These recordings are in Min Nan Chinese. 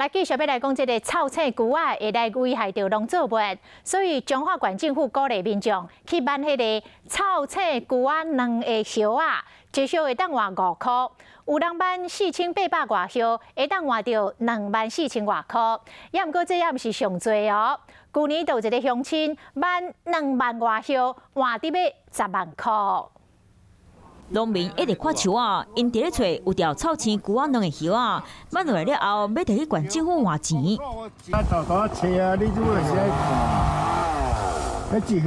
來繼續欲來講這个臭青龜仔會來危害著農作物，所以彰化縣政府鼓勵民眾去挽彼个臭青龜仔卵的葉仔，一葉會當換5箍。有人挽4800外葉，會當換著24,000外箍。猶毋過這猶毋是上濟哦。舊年就有一个鄉親挽2萬外葉，換得欲10萬箍。農民一直看樹仔，𪜶佇咧揣有著臭青龜仔卵的葉仔，挽落來了後，欲提去縣政府換錢。啊，豆豆揣啊，你這會使看，彼一葉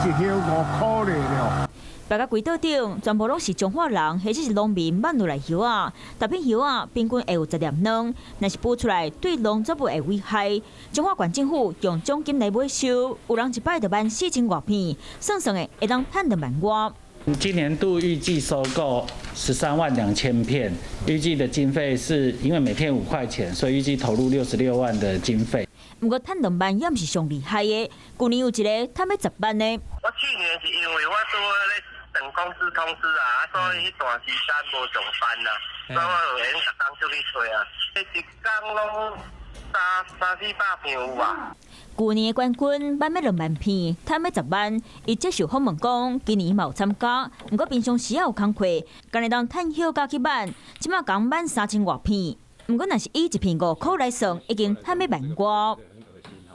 一葉5箍咧了。擺甲規桌頂，全部攏是彰化人，或者是農民挽落來葉仔，逐片葉仔平均會有10粒卵，若是孵出來對農作物會危害。彰化縣政府用獎金來買收，有人一擺就挽4000外片，算算的會當趁2萬外。今年度預計收購132,000片，預計的經費是因為每片5塊錢，所以預計投入66萬的經費。毋過趁2萬也毋是上厲害的，舊年有一个趁欲10萬的。我去年是因為我拄好咧等公司通知啊，所以彼段時間無上班啦，所以我就會用逐工出去揣啊，一工攏三三四百片有吧。舊年的冠軍挽欲2萬片，趁欲10萬。伊接受訪問講，今年嘛有參加，毋過平常時也有工課，干焦會當趁休假去挽，這馬共挽3000外片。毋過若是以一片5箍來算，已經趁欲萬外。